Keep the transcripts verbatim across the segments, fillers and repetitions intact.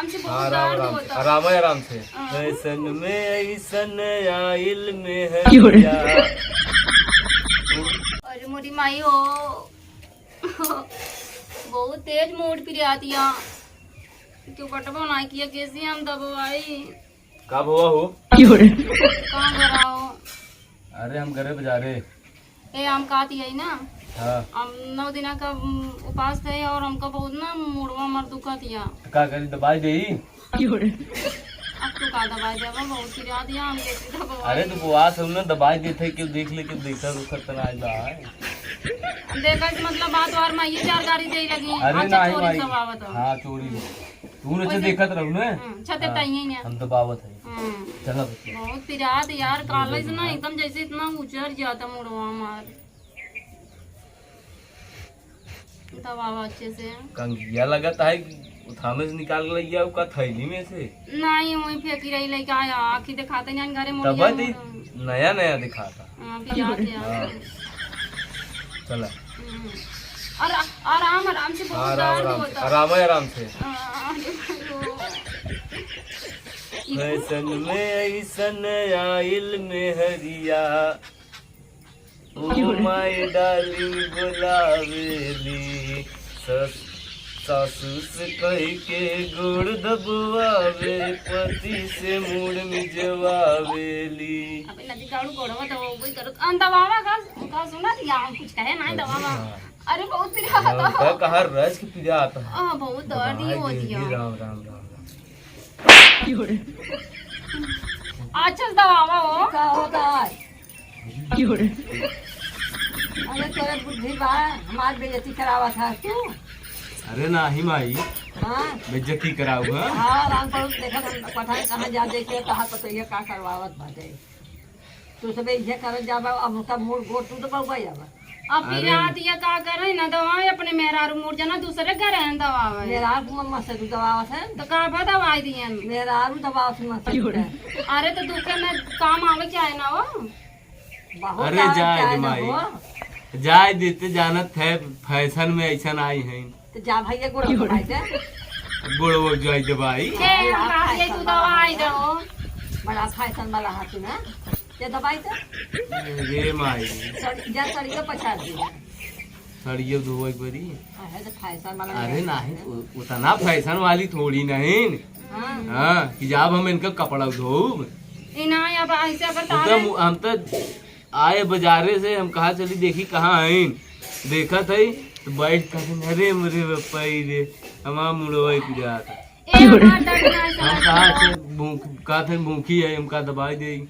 हमसे बहुत हाँ, आराम, दर्द आराम से, होता। आराम है, आराम से। हाँ। फैशन में ऐसन आइल में है क्यों रे? क्या? अरे मोरी माई हो, बहुत तेज मूड़ पिरात या। क्यों बटवा ना किया, कैसे हम दबवाई? का भवा हो? क्यों रे? कहाँ गया हो? अरे हम घरे बजारे। ए, हम कहत हई ना, हाँ। हम नौ दिना का, उम, उपास थे और हमका बहुत ना मुड़वा हमार दुखत या। तो का करी, दबाई देई? अब तू का दबाई देबा, बहुत पिरात या, हम कैसे दबाई? अरे तो उपवास हम ना दबाई देते, क्यों देख ले, क्यों देखा रुखत तो ना आइला है। देखा कि मतलब बात और मैं ये चार गाड़ी दे लगी। अरे अच्छा, नहीं चोरी भाई। सब आवत हो। हाँ, चोरी। तू न अच्छा देखत रहू ना। हम्म, छते हाँ, टाइए ना। हम दबावत है। हम्म। चला बच्चा। बहुत पिरात यार, दे, दे, काले से ना हाँ। एकदम जैसे इतना उजर जाता मुड़वा हमार। दबावा अच्छे से। कंघिया लगत है कि उठाने से निकाल के लइया का थैली में से। नहीं, वहीं फेंकी रही लइका आया, आँखी दिखाते नहीं घरे तब मुड़िया तो मुड़। नया नया दिखाता। हाँ, पिरात यार। हाँ। चला। हम्म। और आराम, आराम से बहुत आराम, दर्द आराम से, होता। आराम है, आराम से। हाँ, अरे भाई। फैशन में ऐसन आइल में हरिया, ओ माय डार्लिंग बोलावेली, सस-, सासू से कह के गोड़ दबवावे, पति से मूड़ मिजवावेली। अबे नदी गाड़ू गोड़वा दबाओ, कोई करो। अन दबावा का, का सुना दिया, हम कुछ कहे ना, दबावा। हाँ। अरे बहुत पिरात हाँ, होता। का कहा रस के पिरात है। हाँ, बहुत दर्द ही दबाई हो दे, दिया। राम, राम, राम, राम। अच्छा से दबावा हो। का होता है? अरे तोरे बुद्धि बा, हमार बेइज्जती करावत है तू। अरे नाही माई, हाँ। बेइज्जती कराऊ, हाँ? हाँ, राम पर देखत हम पठान कहाँ जा देखे, कहाँ पतैया का करवावत बाटे। तू सबे इहे करत जाबा, अब उनका मूड़ गोड़ टूट बउबा जाबा। अब अरे। पिरात ये का करे ना, दवाई अपने मेहरारू मूड़ जना दूसरे घर है दवावे। मेहरारू मम्मा से तू दवावत है? तो का बा दवाई दियन? मेहरारू दवावत है मम्मा से। अरे तो दुखे में काम आवे क्या है ना वो? बहुत अरे जाए दे माई, जाए दे, ते जानत है फैशन में ऐसन आई हैं। तो जा भैया गोड़ दबाई दे। गोड़ वो जाई दे भाई। ए, हम कहा ये तू दवाई दो। बड़ा फैशन वाला हाथी ना, ये दबाई दे। रे माई। सड़-, जा सड़िया पछाड़ दी। सड़िया धोवे के पड़ी। अरे तो फैशन वाला अरे नहीं, नहीं, उ-, उतना फैशन वाली थोड़ी नहीं। हाँ। हाँ, कि जब हम इनका कपड़ा धोब। ए ना, अब ऐसे अगर उतना तारे मु-, हम तो आए बाजारे से, हम कहा चली देखी कहाँ हईन, देखत हई तो बैठ कहते, "अरे मोरे बप्पा ई रे, हमार मुड़वा एक जात।" ए, हमार दर्द ना हम समझ कहा में। से भूख, कहत हई भूखी है, हम का दबाई देई।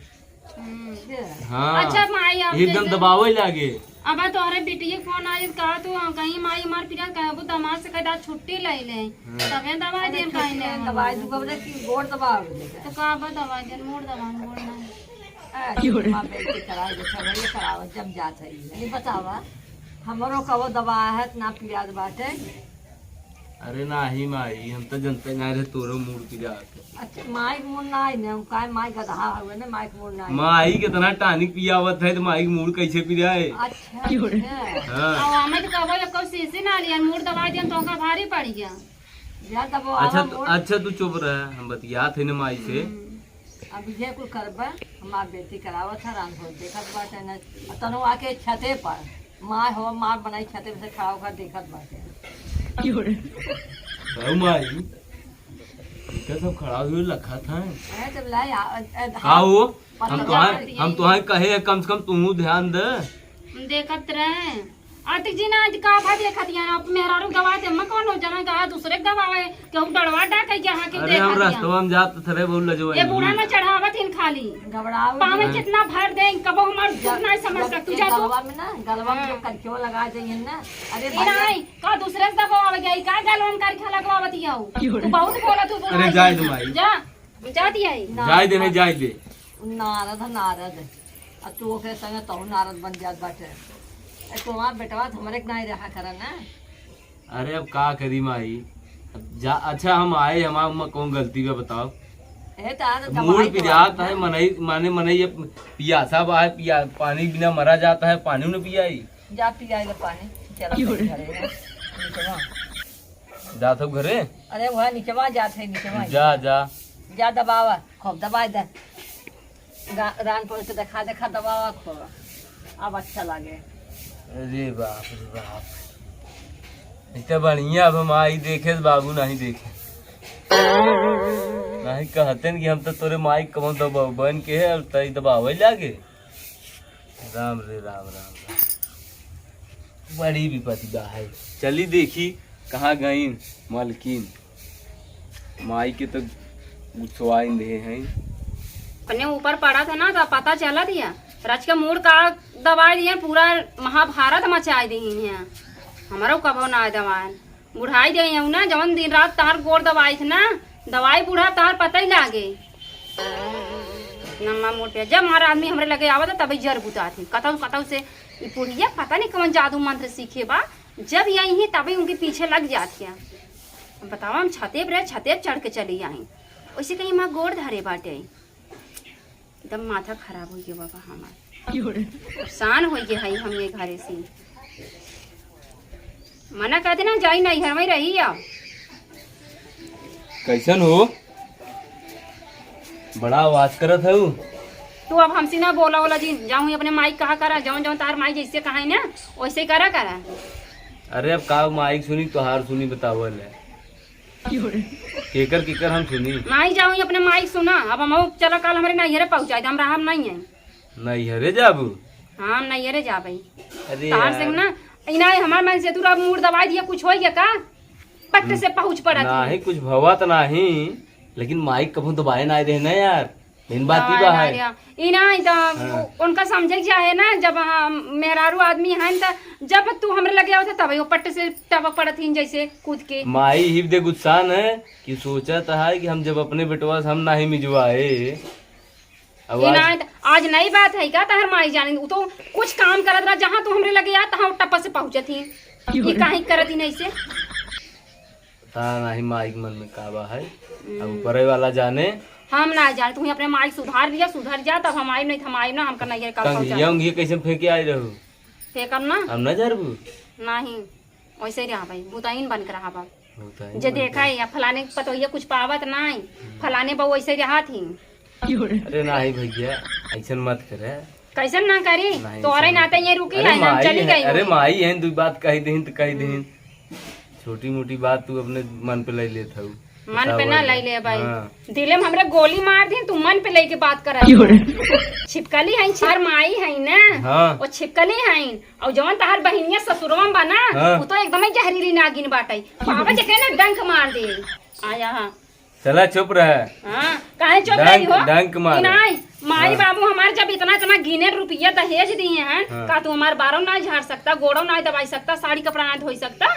हम्म। हाँ, अच्छा, माई, अब एकदम जैसे दबावे लागे। अब तोहरे बिटिया के फोन आई, कहा तू कहीं माई हमार पिया कहबू दमाद से कह दा छुट्टी ले ले, हाँ। तबे दवाई देन कहीं ले। दवाई दू बबरे की गोड़ दबावे ले। तो का बा दवाई देन, मूड़ दबान, गोड़ ना। ए, माँ बेइज्जती करावे, झगड़े करावे, जब जात है ये। ये बतावा, हमरो कबो दवा है, ना पियाज बाटे। अरे नाही माई, हम तो जनते ना रहे तोरो मूड़ पिरात। अच्छा, माई के मूड़ ना आई ने, काय माई गदहा हुए ने, माई के मूड़ ना आई। माई कितना टॉनिक पियावत है, तो माई के मूड़ कैसे पिराए? अच्छा, अच्छा। हाँ। अब हमें तो कबो एको शीशी ना लिया, मूड़ दवा दिया, तो का भारी पड़ गया। या तब वो अच्छा, आवा तू, मूड़। अच्छा, तू चुप रह, हम बतियात है ना माई से। हम्म। अब ये कुल करबे, हमार बेइज्जती करावत है, राम भर देखत बाटे न। और तनु आके छते पर, माँ हो, माँ बनाई छते पे से खड़ा होकर देखत बाटे। क्यों रे? कहू माई, इनका सब खड़ा हुए लखा था। अरे जब लाई आ, अ, अ, का हो? हम पत्थर तुहां, मार दिए। हम तुहां कहे, कम से कम तू ध्यान दे। देखत रहे। आतिक जी ना, आज का भा देखत यार, आप मेहरारू गवा दे, मैं कौन हो जना गवा दूसरे के गवावे, केहू डरवा डा कह के यहाँ के अरे, हम देखत यार। रस्तवा में जात थरे बहुत लजवाई ये बूढ़ा हुई। ना चढ़ावत हिन खाली। गबड़ाऊ पावे नहीं। कितना भर दे, कबो हमार दुख जब, नहीं समझ जब सकतू, ये जा तू। गलवा में ना, गलवा में हाँ। जो करकेवा लगा जाइए ना, अरे ए भाई। नहीं, का दूसरे से दबावे गई, का गलवा में करके लगवावत ही हो? क्यों रे? तू बहुत बोला तू बूढ़ा अरे, जाए जी। दो भाई। जा। जात ही आई। जाए दे, नहीं जाए दे। नारद है, नारद। आ तू ओकरे संगे तहु नारद बन जात बाटे। ए, तोहार बेटवा तो हमरे के नाई रहा करा ना। अरे अब का करी माई? अब जा, अच्छा हम आए, हमार म-, कौन गलती बा बताओ? ए, तार मूड़ दवाई पिरात है, मनई, माने मनई ये पियासा बा है, पिया-, पानी बिना मरा जाता है, पानी न पियाई। जा पियाई ले पानी, चला क्यों रे? घरे ना। नीचे ना। जात हो घरे? अरे वह नीचवा जात है, नीचवा। जा, जा। जा दबावा, खूब दबाई दे। गा-, रान पर से देखा, देखा दबावा खूब। अब अच्छा लागे। अरे बाप रे बाप। इतना बढ़िया अब हम आई देखे त बाबू नहीं देखे। नहीं कहते न कि हम तो तोरे माई कमो दबावन के है और तई दबावे लागे। राम रे राम, राम राम। बड़ी विपत्ति बा है। चली देखी कहाँ गईन मलकिन। माई के तो गुस्सवाइन दे हैं। अपने ऊपर पड़ा था ना, तो पता चला दिया। रच के मूड़ का दबाई दिया, पूरा महाभारत मचाई दी हैं। हमरो कबो ना दबाए। बुढ़ाई दे हैं ना, जवन दिन रात तहार गोड़ दबाई थे ना, दवाई बूढ़ा तहार पता ही लागे। नम्मा मोटे, जब हमारा आदमी हमरे लगे आवत है, तभी जर बुतात है। कतौ, कतौ से ई बुढ़िया पता नहीं कौन जादू मंत्र सीखे बा, जब यही है, तभी उनके पीछे लग जात है। अब बतावा, हम छते पर रहे, छते पर चढ़ के चली आई। वैसे कहीं हमार गोड़ धरे बाटे। एकदम माथा खराब होइ गया बाबा हमार। परेशान होइ गए हई हम ये घरे से। मना कर देना, जाई नैहर में रही अब। कैसन हो? बड़ा आवाज करत हऊ। तू अब हमसे ना बोला, बोला जी, जाऊँ अपने माई कहा करा, जौन जौन तार माई जैसे कहा है ना, वैसे करा करा। अरे अब का माई सुनी, तोहार सुनी, बतावल है। केकर केकर हम सुनी? माई जाऊँ अपने माई सुना, अब हम चला काल हमरे नैहरे पहुँचाई दे, हम रहब नहीं है। नैहरे जाबू? हाँ, हम नैहरे जाबे। अरे तार यार। से ना, इना हमार मन से तू अब मूड़ दबाई दिया, कुछ होइ गया का? पट से पहुँच पड़ा थी। नाही, कुछ भवा त नाही, लेकिन माई कभू दबाए ना रहे ना यार। मेन बात ई बा है। ई ना, ई त हाँ। उनका समझे के चाहे ना, जब हम मेहरारू आदमी हैं त जब तू हमरे लगे आवत है, तब वो पट से टपक पड़त ही जैसे कूद के। माई ही दे गुस्सान है कि सोचत है कि हम जब अपने बेटवा से हम नाही मिजवाए। अब ई आज ना, त आज नई बात है का तहर माई जाने? उ तो कुछ काम करत रहा, जहाँ तू हमरे लगे आ, तहाँ टप्पा से पहुँचत ही। ई काहे करत ही नहीं से? पता नाही माई के मन में का बा है। अब हम्म। ऊपरे वाला जाने। हम ना जाने, तू ही अपने माई के सुधार लिया, सुधर जा, तब हम आइब, नहीं त हम आइब ना, हमका नैहर का पहुँचा। कंघिया उंघिया कैसे फेंके आई रहू? फेंकब ना। हम ना जरबू? नहीं। वैसे ही रहा भाई, भूताइन बन के रहा बा। भूताइन जे बन देखा के। है, या फलाने के पतोहिया कुछ पावत नाई, हम्म। फलाने बहू वैसे रहा थी। अरे नाही भैया, ऐसन मत करे। कैसन ना करी? नहीं, तोहरे ऐसन नाते मत ये करे। रुकी अरे है, हम माई चली है, गई अरे होई। माई है, दू बात कही दीन त कही दीन। हम्म। छोटी मोटी बात तू अपने मन पे ले लेत हऊ। मन पे बताओ ना ना। ले ले भाई। हाँ। दिले में हमरे गोली मार दीन, तू मन पे लेके बात करत हऊ। छिपकली है, छिपकली माई है ना। हाँ। वो छिपकली है। और जवन तहार बहिनिया ससुरवा में बा ना, हाँ। वो तो एकदम ही जहरीली नागिन बाटे। पापा जे कहे ना डंक मार दे। आया हाँ। चला चुप रहे। हाँ, काहे चुप डंक, रही हो? डंक मार। कि नाई, माई हाँ। बाबू हमार जब इतना, इतना गिने रुपया दहेज दिए हैं, हाँ। का तू हमार बारों ना झाड़ सकता, गोड़ों ना दबाई सकता, साड़ी कपड़ा ना धोई सकता?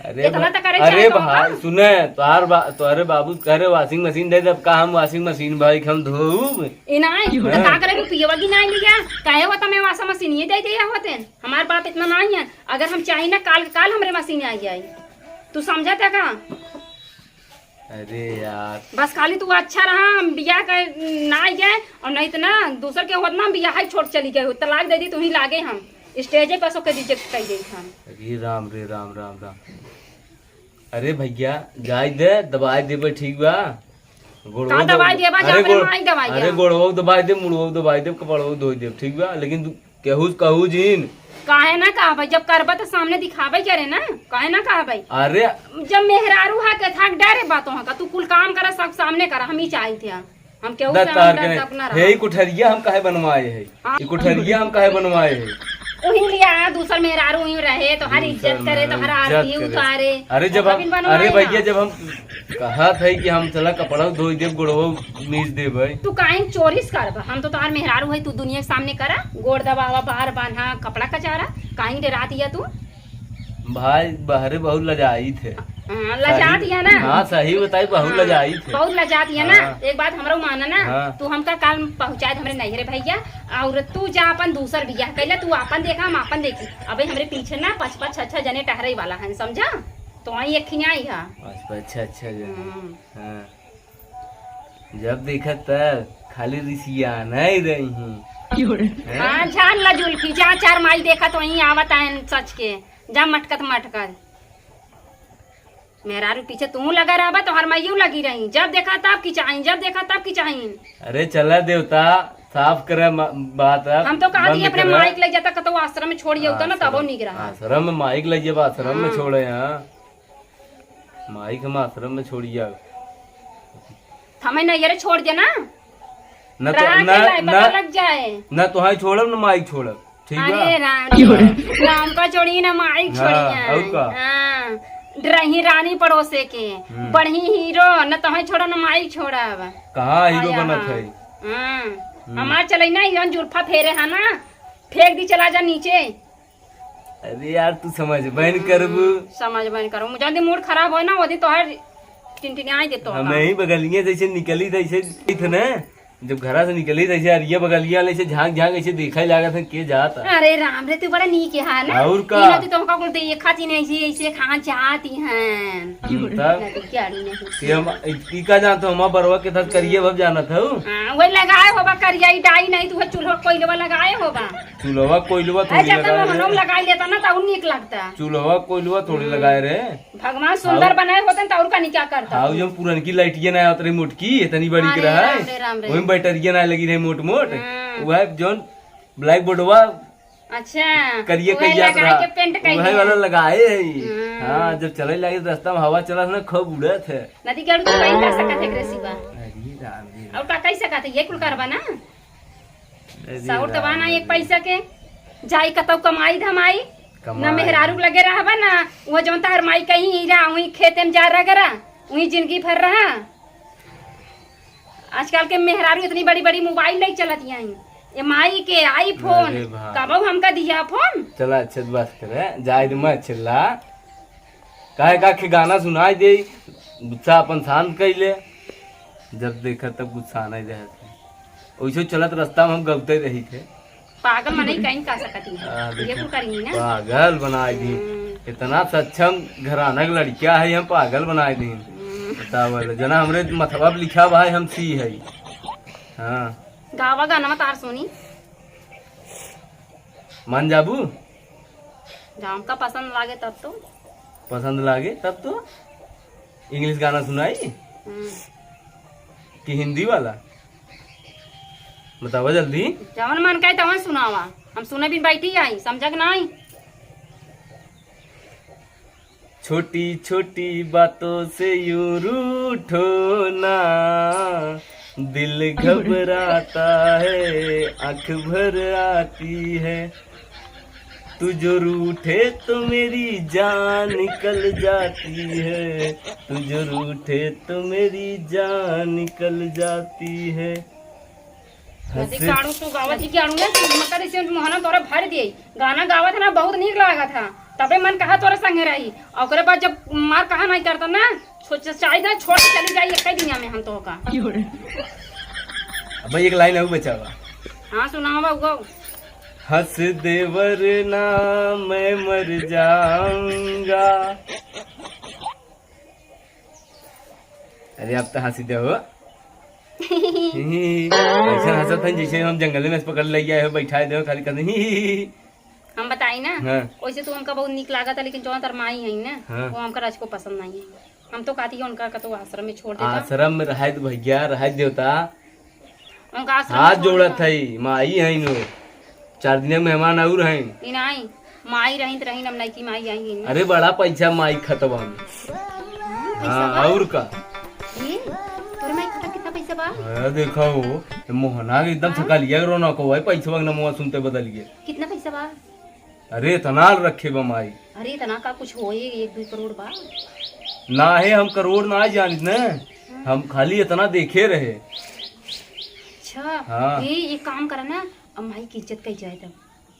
अरे इतना बा-, तो करे अरे चाहे तो भाई, होगा। सुने, तोहार बा-, तोहरे बाबू कह रहे washing machine दे दे, अब का हम washing machine भाई के हम धोऊब? ए नाई, तो हाँ। का करे रुपया की नाई लिया? काहे होता मैं washing machine ये दे दिया होते? हमार बाप इतना नाई है, अगर हम चाही ना काल, काल हमरे machine आ जाए। तू समझत है का? अरे यार। बस खाली तू अच्छा रहा, हम बियाह के ना आई गए, और नहीं तो ना दूसर के होत ना हम बियाह ही छोड़ चली गए हो, तलाक दे दी, तू ही लागे हम stage पर सोके reject कर दे हम। अरे राम रे राम, राम राम। अरे भैया, जाए दे, दबाई देबे, ठीक बा? गोड़वा का दबाई दो-, देबा, जा अरे अपने गोड़-, माई दबाई अरे दे। गोड़वा दबाई दे, मुड़वा दबाई दे, कपड़वा धोई दे, ठीक बा? लेकिन तू केहू से कहू जिन। काहे ना कहबै, जब करबा त सामने दिखाबै करे ना, काहे ना कहबै? अरे। जब मेहरारू है के थाक डरे बात वहाँ का, तू कुल काम करा, सब सामने करा, हम ही चाहित है। हम केहू से हम डरत अपना रहा। हे, ई कोठरिया हम काहे बनवाए है? हाँ। ई कोठरिया हम काहे बनवाए है? उही लिया, दूसर मेहरारू उही रहे, तोहार इज्जत करे, तोहार आरती उतारे। अरे जब हम, अरे भैया, जब हम कहत है कि हम चला कपड़ा धोई देब, गोड़वा मीज देबै। तू काहे चोरी से करब? हम तो तोहार मेहरारू है, तू दुनिया के सामने करा, गोड़ दबावा, बाहर बांधा, कपड़ा कचारा, काहे डरात हिया तू? भाई, बहरे बहुत लजाइत है। हाँ, लजात हिया ना? हाँ, सही बताई, बहुत लजाइत है। बहुत लजात हिया ना? हाँ। एक बात हमरो माना ना, हाँ। तू हमका काल पहुँचाए दे हमरे नैहरे भैया, और तू जा अपन दूसर बियाह कैला, तू अपन देखा, हम अपन देखी। अबे हमरे पीछे ना पाँच पाँच छह छह जने टहरे वाला हैं, समझा? तो वहीं एक खियाई है। पाँच पाँच छह छह जने। हम्म। हाँ। जब देखा तब खाली रिसियाना ही रही हैं। हैं? हाँ, झाड़ ला जुल्फी, जा चार माई देखा तो वहीं आवत आयन सच के, जा मटकत मटकत। मेहरारू पीछे तू लगा रहबा, तोहर माइयो लगी रही, जब देखा तब किचाइन, जब देखा तब किचाइन। अरे चला देवता, साफ करे म-, बात अब हम तो कहा बंद थी अपने करे। माइक ले जाता कतौ आश्रम में छोड़िए होता ना, तबो आश्रम, निक रहा। आश्रम में माइक ले जाबा, आश्रम में हाँ। छोड़े यहाँ। माइक हम आश्रम में छोड़िए। हमें नैहरे छोड़ देना। न तो, राह न, के लाए, न, पता लग जाए। न तोहाई छोड़ब, न माइक छोड़ब। ठीक बा? अरे राम, राम का छोड़ी ना, माइक हाँ, छोड़ी है। और का? हाँ, रही रानी पड़ोसे के, हम्म। बढ़ी हीरो, न तोहाई छोड़ा, न माइक छोड़ब। कहाँ हीरो आया बनत हाँ। है? हाँ, हम्म। हमार चले ना, हीरोइन जुल्फा फेरे है ना, फेंक दी, चला जा नीचे। अरे यार, तू समझ बहन करबू। समझ बहन करबू। जल्दी मूड खराब हो ना, वो दिन तोहर टिनटिनाई देतो हमें होगा। ही बगलिए जैसे निकली, जैसे थे ना, जब घरा से निकली, जैसे अरिया बगलिया ले से झांक झांक ऐसे देखा ही लागत है, के जात है। अरे राम रे, तू बड़ा नीक है ना। और का? ई नदी तो हमका कुल देखा थी नहीं, ऐसे, ऐसे कहाँ जाती हैं। हम्म, तब? नदी के आड़ी नहीं। ये हम, ई का जानत हो, हमार बरवा के साथ करिए भब जानत हो। हाँ, वही लगाए होबा करिया, ई डाई नहीं, तू चूल्हा कोइलवा लगाए होबा। चूल्हवा कोइलवा थोड़ी अच्छा, तो लगाए हम रे। लोग लगाई लेता ना, तो और नीक लगता। चूल्हवा कोइलवा थोड़ी हम्म। लगाए रे। भगवान सुंदर हाउ। बनाए होते तो और का नहीं क्या करता? हाउ, जब पुरनकी लाइटिया ना आवत रही मोटकी, इतनी बड़ी के अरे रहा राम रे, राम रे। वही में बैटरिया ना लगी रही मोट मोट। हम्म। वह जौन ब्लैक बोर्डवा अच्छा, करिए वह कहिया लगाए रहा। के पेंट कइले वही वाला हैं। लगाए है। हम्म। हाँ, जब चले लगे रास्ता में हवा चला ना, खूब उड़त है। नदी के आड़ू तो कहीं कर सकत है एकरे सिवा। अरे राम रे। और का कह सकत है? ये कुल करबा ना? अरे साउर तो राम बा ना रे। एक पैसा के, जाई कतौ कमाई धमाई, कमाई। ना मेहरारू लगे रहबा ना, वो जौन तहर माई कहीं ही रहा, वहीं खेते में जा रहा करा, वहीं जिंदगी भर रहा। आजकल के मेहरारू इतनी बड़ी बड़ी मोबाइल नहीं चलत हैं, ये माई के आईफोन, अरे भाई। कबो हमका दिया फोन। चला अच्छे से बस करे, जाए दे मत चिल्ला। काहे का के गाना सुनाई दे, गुस्सा अपन शांत कर ले। जब देखा तब गुस्सा नहीं रहे थे। वैसे चलत रास्ता में हम गलते रही थे। पागल मनई कहीं का सकत नहीं। हाँ, ये देखा। कुल करी ना। पागल बनाए दी। हम्म। इतना सक्षम घराना के लड़किया है, हम पागल बनाए दी। हम्म। बतावल, जना हमरे मथवा पे लिखा भाई हम सी है। हाँ। गावा गाना मत आर सुनी। मान जाबू? जब हमका पसंद लागे तब तो। पसंद लागे तब तो? इंग्लिश गाना सुनाई? हम्म। कि हिंदी वाला? बतावा जल्दी। जवन मन कहे तवन सुनावा, हम सुने बिन बैठी आई, समझा कि नहीं? छोटी छोटी बातों से यूं रूठो ना, दिल घबराता है, आंख भर आती है। तू जो रूठे तो मेरी जान निकल जाती है, तू जो रूठे तो मेरी जान निकल जाती है। नदी हंस- काढ़ू तू गावत ही काढ़ू ना, तू मकर इसे मोहना तोरा भर दिए। गाना गावत है ना, बहुत नीक लागत है, तबे मन कहा तोरे संगे रही। और ओकरे बाद जब मार कहा नहीं करता ना, सोच, चाहे ना छोड़ के चली जाई एक दुनिया में हम तो का। अब एक लाइन और बचा बा। हाँ, सुनावा उगो। हंस देवर ना मैं मर जाऊंगा। अरे, आप तो हंसी दे हो। ऐसा हंसत है जैसे हम जंगल में से पकड़ ले आए हो, बैठा दे हो, खाली कर दे। हम बताई ना, हाँ। वैसे तो हमका बहुत नीक लागत है, लेकिन जौन तार माई है ना, हाँ। वो हमका रच को पसंद नहीं है। हम तो कहती है उनका का तो आश्रम में छोड़ देता। आश्रम में रहे तो भैया, रहे देवता। उनका आश्रम हाथ में छोड़ जोड़त देता। है, माई है इनो। चार दिन के मेहमान और हैं। ई नहीं, माई रही तो रही, हम नई की माई आई है ना। अरे बड़ा पैसा माई खतवा में। पैसा हाँ, बा? और का? ये, तोरे माई खाता कितना पैसा बा? अरे देखा हो, मोहना के एकदम हाँ? थका लिया करो ना को, भाई पैसा ना मुआ सुनते बदल गए। कितना पैसा बा? अरे, इतना रखे बा माई। अरे, इतना का कुछ होई, एक दुई करोड़ बा? ना है, हम करोड़ ना जानित न, हम खाली इतना देखे रहे। अच्छा, हाँ। ए, एक काम करा ना, अब माई की इज्जत कई जाए तब।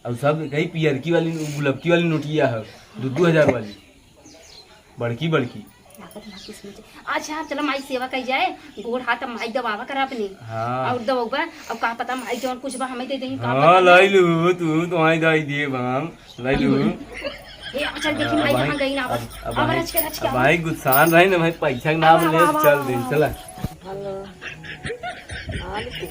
अब सब कही पियरकी वाली, गुलबकी वाली नोटिया है, दो दो हजार वाली। बड़की, बड़की। लागत ना किस्मत। अच्छा, चलो माई सेवा कई जाए, गोड़ हाथ अब माई दबावा करा अपने। हाँ। और दबौबा, अब का पता माई जौन कुछ बा हमें दे देही, का हाँ, पता ना। लाई लू, तू तो आई दाई दिए बाम, लाई लू। ए, अब चल देखी अब माई भाई, कहाँ गई ना, अब, अब, अब अब भाई, रच के, रच के अब आओ। भाई गुस्सान रही ना भाई, पैसा के नाम अब, ले, अब, अब, चल अब, दे, अब। चला। हेलो। हाँ, लेकिन,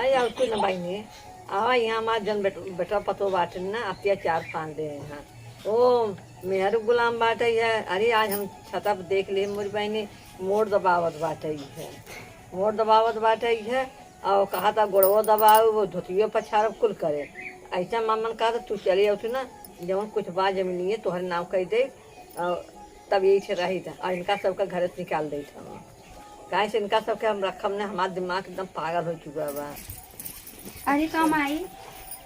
आई और कोई ना भाई ने। आवा यहाँ हमार जन बेट-, बेटा पतो बाटे ना, अत्याचार फान दे हैं। ओ, मेहर गुलाम बाटइ है। अरे, आज हम छता पे देख लिए, मोरी बहिनी मोर दबावत बाटइ है, मोर दबावत बाटइ है, और कहा था गोड़वो दबाओ, वो धोतियो पछारब, कुल करे। ऐसा मामन कहा था, तू चली आओ तू ना, जवन कुछ बा जमीनिए तोहरे नाम कइ दे, और तब यही से रही था, और इनका सबका घर से निकाल दे था। काहे से इनका सबके हम रखम ने, हमार दिमाग एकदम पागल हो चुका बा। अरे का माई,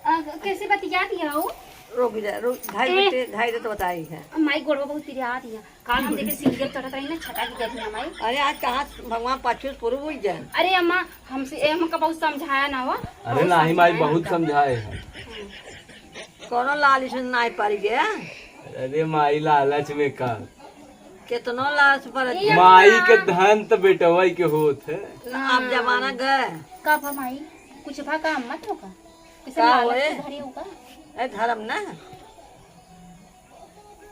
अ, कैसे बतियात हऊ? रुक जा, रुक, धाई ए। बेटे, धाई दे तो बताई है। माई गोड़वा बहुत पिरात है। काल हम देखे सीढ़िया चढ़त रही ना, छटा के गिर गई माई। अरे आज कहाँ भगवान पाछू से पूर्व हुई जाए। अरे अम्मा, हमसे ए, हमका बहुत समझाया ना हो। अरे बहुत नाही माई, समझाया बहुत हमका। समझाए हैं। कोनो लालच में नाही पड़ गया। अरे माई, लालच में का? केतनो लालच पड़ ए गया। माई के अम्मा। धन तो बेटवा के होत है। ना, अब जमाना गए। का भा माई? कुछ भा का अम्मा तो का? किसे का लालच होए? से धरी हो का? ए धर्म ना।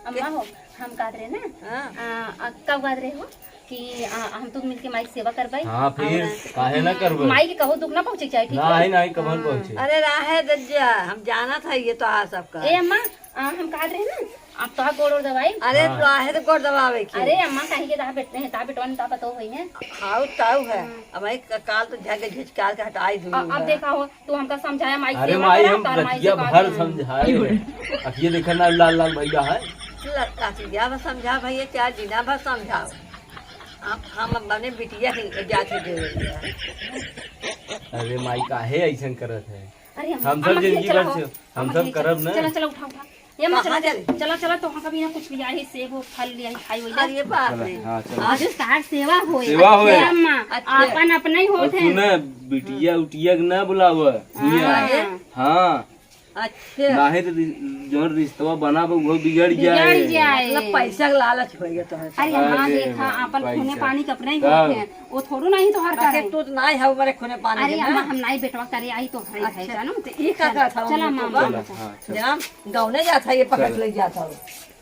अम्मा हो, हम कहत रहे ना, हाँ। आ, आ, कब कहत रहे हो कि, आ, हम तो मिलके माई के सेवा करबै। हाँ, फिर और काहे ना करबै? माई के कहो दुख ना पहुँचे के चाही, ठीक है? नहीं, नहीं, कबहन हाँ। पहुँचे। अरे राहे दज्जा, हम जानत है ये तो आ सबका। ए अम्मा, आ, हम कहत रहे ना, आप तो गोड़ ओड़ दबाई। अरे हाँ। राहे तो गोड़ दबावे के। अरे अम्मा, कहीं के ता बेट-, ता बेटवन ता पतो होई है। हाउ ताऊ है। हाँ। अब एक काल तो झग झिझकार के हटाई दूँ अब है। देखा हो, तू हमका समझाया, माई अरे सेवा माई, करा, हम तोहर माई से रतिया बात भर करी। समझाए हैं। अखिए देखा ना लाल लाल भइया है। ल-, रतिया भर समझा भइया, चाहे दिना भर समझाओ। हम, हम अपने बिटिया के जाके देवे के है। अरे माई, काहे ऐसन करत है? अरे हम, हम सब हम जिंदगी चला भर हो, से, हम हम सब चला, करब ना। चला, चला, उठा, उठा। ये मत कहाँ चला, जाबे? चला, चला, तो हम कभी यहाँ कुछ लिया है, सेब हो, फल लिया है, खाई होई जा। अरे बाप रे। हाँ, चलो। आज तार सेवा होए। सेवा होए। ए अम्मा, अच्छा। आपन अपने ही और होत है। सुने, बिटिया उटिया के ना बुलावे। हाँ। हियाँ। हाँ। अच्छा। नाहीं तो रि-, जौन रिश्तवा बना बा, वो बिगड़ बिगड़ जाए। जाए। मतलब पैसा के लालच हो गया तो है। अरे हाँ, अरे देखा, आपन खूने पैसा। पानी के अपने ही तब। होत है। वो थोड़ो नहीं तो हर बाकी करे। तू तो नाहीं है, हमारे खूने पानी अरे के ना। अम्मा, हम नाहीं बेटवा करे, आई तो हर है, अच्छा। जानो? तो ई का चला, करत हूँ चला, मैं तो मामा, बा। चला। हाँ, चला। जहाँ गौने जात है, ये पकड़ चला। ले जात हूँ।